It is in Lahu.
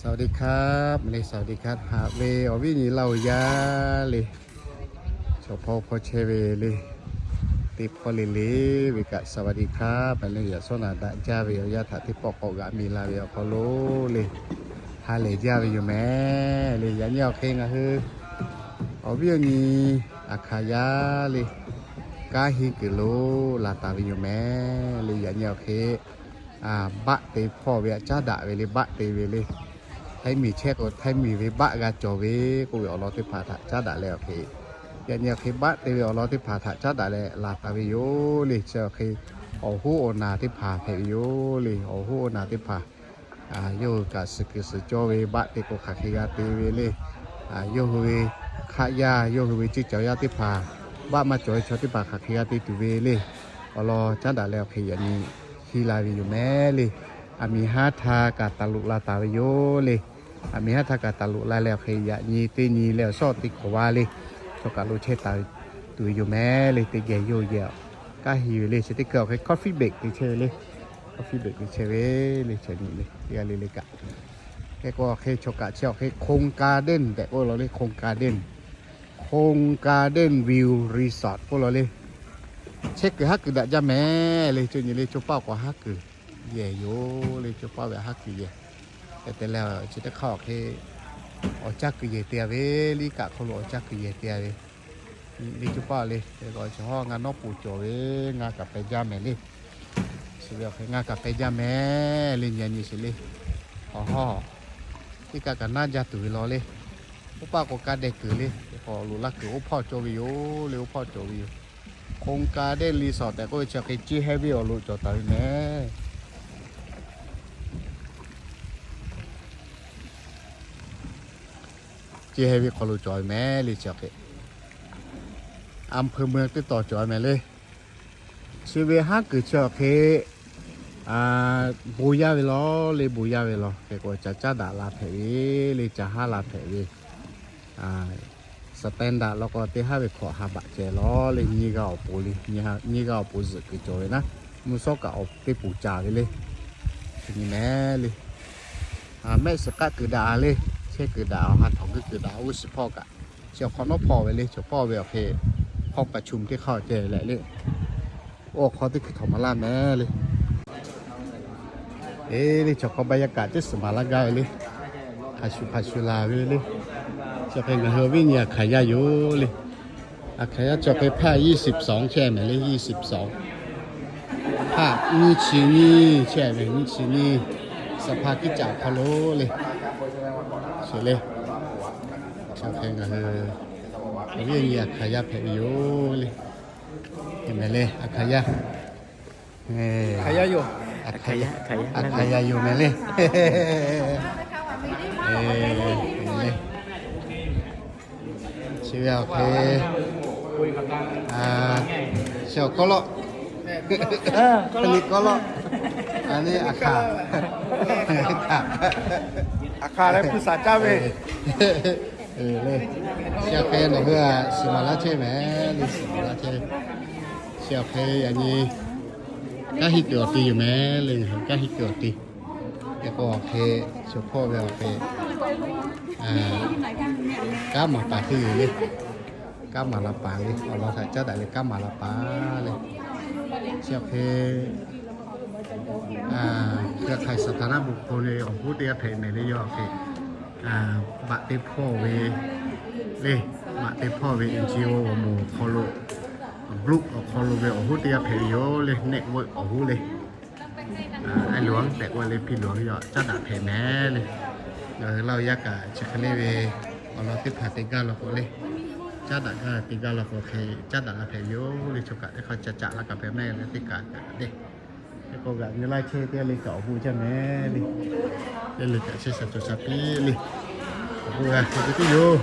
สวัสดีครับ le, สวัสดีครับ haꞈ ve awˬ viˉ nyi laˇ oˬ yaˇ le. Chaw hpawˇ hpawˇ chehˇ ve le, teˇ hpawˇ le le ve kaꞈ สวัสดีครับ le, yaꞈ shawˉ naˍ daꞈ jaˇ ve awˬ yanˇ htaꞈ teˇ pawˆ k'awꞈ g'aꞈ mi la ve awˬ hk'aw lo le, ha lehˬ jaˇ ve yoˬ mehˍ le. Yaꞈ nyi awˬ hk'e ngaˬ hui awˬ viˉ awˬ nyi Aˬhkaˍ yaˇ le, kanˉ henˇ kuiˬ lo laˬ taˍ ve yoˬ mehˍ le. Yaꞈ nyi awˬ hk'e baˆ te hpawˇ ve aꞈ caˉ daꞈ ve le, baˆ te ve le. Htaiˇ miˬ chehˇ k'o, Htaiˇ miˬ ve baˆ g'a cawˬ ve k'oˆ ve awˬ lawn teˇ hpaˍ htaꞈ caˉ daꞈ leh awˬ hk'e, yaꞈ nyi awˬ hk'e baˆ te ve awˬ lawn teˇ hpaˍ htaꞈ caˉ daꞈ leh laˬ taˍ ve yoˬ le. Chi awˬ hk'e awˬ hoˉ awˬ naˬ teˇ hpaˍ hpehꞈ ve yoˬ le. Awˬ hoˉ awˬ naˬ teˇ hpaˍ yawˇ hui kaꞈ suhˍ kuiˬ suhˍ cawˇ ve baˆ te k'o hk'aˬ hk'e g'a te ve le. Yawˇ hui ve hk'aˆ yaˇ, yawˇ hui ve ceˇ cawˬ yaˇ teˇ hpaˍ, baˆ maˇ cawˬ ve chaw teˇ hpaˍ hk'aˬ hk'e g'a te tuˬ ve le. Awˬ lawn caˉ daꞈ leh awˬ hk'e yaꞈ nyi hiˇ la ve yoˬ mehˍ le. Aˬ miˍ haˉ htaˇ kaꞈ taˍ loꞈ la taˍ ve yoˬ le. Aˬ miˍ haˉ htaˇ kaꞈ taˍ loꞈ la leh awˬ hk'e yaꞈ nyi teˇ nyi leh awˬ shawˉ teˇ hk'awꞈ va le, chaw kaꞈ lo chehˇ taˍ tuˬ ve yoˬ mehˍ le. Teˇ geh yawˇ hui geh a kanˉ henˇ ve le. Chi teˇ hkui awˬ hk'e coffee break te chehˇ ve le. Coffee break te chehˇ ve le. Chi nyi le teˇ g'aˇ le le kaꞈ. Hk'e k'o awˬ hk'e chaw kaꞈ chi awˬ hk'e โครงการ์เด้น tehꞈ k'oˆ law le. โครงการ์เด้น โครงการ์เด้นวิวรีสอร์ท k'oˆ law le. Chehˇ kuiˬ haˉ kuiˬ daꞈ jaˇ mehˍ le. Chi nyi le, co paˆ k'awꞈ haˉ kuiˬ yehˬ yoˬ le. Co paˆ ve haˉ kuiˬ yehˬ. Hk'e te leh chi teˇ hk'aˇ awˬ hk'e awˬ caˇ kuiˬ yehˬ te a ve, liˇ kaꞈ hk'aw lo awˬ caˇ kuiˬ yehˬ te a ve le. Co paˆ le. Hk'e k'o chi hawˉ ngaˬ nawˉ pon cawˬ ve, ngaˬ kaꞈ peh jaˇ mehˍ le. Chi ve awˬ hk'e ngaˬ kaꞈ peh jaˇ mehˍ le. Nyi nyi sheˍ le. Awˬ hawˉ teˇ kaˆ kaꞈ naˉ jaˇ tuˬ ve law le. Oˇ paˆ k'o ka deh kuiˬ le. K'awꞈ loꞈ la kuiˬ oˇ hpawˇ cawˬ ve yoˬ le. Oˇ hpawˇ cawˬ ve yoˬ. โครงการ์เด้นรีสอร์ท tehꞈ k'oˆ ve chi hk'e ceˇ hehˇ ve awˬ loꞈ cawˬ taˍ ve mehˍ. Ceˇ hehˇ ve hk'aw lo cawˬ ve mehˍ le. Chi awˬ hk'e อำเภอเมือง teˇ taw cawˬ ve mehˍ le. Chi ve haˉ kuiˬ chi awˬ hk'e bon yaˇ ve law le, bon yaˇ ve law. Hk'e k'o ca caˉ daꞈ la hpehꞈ ve le, ca haˉ la hpehꞈ ve. Standard law k'o teˇ haˉ ve hkawꞈ ha baꞈ ceh law le. Nyiˇ g'aˇ awˬ pon le, nyiˇ g'aˇ awˬ pon zuhꞈ kuiˬ cawˬ ve naˉ, mvuhˇ shawˉ kaꞈ awˬ teˇ poˬ caˍ ve le. Chi nyi mehˍ le. Mehˆ suhˍ k'aˆ kuiˬ daꞈ le. Chehˇ kuiˬ daꞈ, awˬ ha htawꞈ kuiˬ daꞈ, oˇ shiˍ hpawˇ kaꞈ chi awˬ hk'awꞈ nawˉ hpawˇ ve le. Chaw hpawˇ ve awˬ hk'e ห้องประชุม teˇ hk'aˇ ceh leh le. Oˇ hk'aw teˇ hkui htawꞈ maˍ laˇ mehˍ le. Eˬ le, chaw hk'aw บรรยากาศ teˇ suhˍ maˍ laˇ gaˇ ve le. Hk'a shuˍ hk'a shuˍ laˬ ve le. Chi hk'e ngaˬ hui awˬ viˉ nyi Aˬhkaˍ yaˇ yoˬ le. Aˬhkaˍ yaˇ chi hk'e ภาค ยี่สิบสอง chehˇ mehˍ le, ยี่สิบสอง. ภาค nyiˇ chi nyiˇ chehˇ mehˍ, nyiˇ chi nyiˇ. สภากิจจะ awˬ hk'aw lo le. Sheˍ le. Chi hk'e ngaˬ hui awˬ viˉ awˬ nyi Aˬhkaˍ yaˇ hpehꞈ ve yoˬ le. Hk'e mehˍ le, Aˬhkaˍ yaˇ. Aˬhkaˍ yaˇ yoˬ mehˍ le. Chi ve awˬ hk'e, chi awˬ kawˇ lawˆ, liꞈ kawˇ lawˆ, a le Aˬhkaˍ, Aˬhkaˍ leh ภาษา caˇ ve le. Chi awˬ hk'e nawˬ hui a suhˍ maˍ laˇ chehˇ mehˍ le, suhˍ maˍ laˇ chehˇ. Chi awˬ hk'e yaꞈ nyi kanˉ henˇ kuiˬ awˬ ti yoˬ mehˍ le. Ngaˬ hui kanˉ henˇ kuiˬ awˬ ti. Hk'e k'o awˬ hk'e, chaw hpawˇ ve awˬ hk'e kanˉ maˍ paˍ teˇ yoˬ le. Kanˉ maˍ la paˍ le, awˬ lawn htaꞈ caˉ daꞈ leh kanˉ maˍ la paˍ le. Chi awˬ hk'e, hk'e hk'ai สถานะบุคคล le awˬ hoˉ teˇ g'aˇ hpehꞈ mehˍ le. Yawˇ hk'e baꞈ te hpawˇ ve le, baꞈ te hpawˇ ve NGO awˬ moˍ awˬ hk'aw lo, group awˬ hk'aw lo ve awˬ hoˉ teˇ g'aˇ hpehꞈ ve yoˬ le, network awˬ hoˉ le. Aˬ loˍ tehꞈ k'oˆ le, piˇ loˍ ve yoˬ, caˉ daꞈ hpehꞈ mehˍ le. Ngaˬ hui Laˇ huˍ yaˇ kaꞈ chi hk'e le ve awˬ lawn teˇ hpaˍ te gaˇ law k'o le, caˉ daꞈ gaˇ te gaˇ law k'o hk'e caˉ daꞈ la hpehꞈ ve yoˬ le. Chaw kaꞈ teˇ hk'aˇ ca caꞈ la kaꞈ hpehꞈ mehˍ le, teˇ kaꞈ kaꞈ le. Hk'e k'o g'aꞈ nyi laˇ chehˇ teˇ g'aˇ le kaꞈ awˬ bon jaˇ mehˍ le. Teˇ le kaꞈ chehˇ sha cawˬ sha piˇ le. Awˬ bon g'a hk'e te tiˉ yoˬ.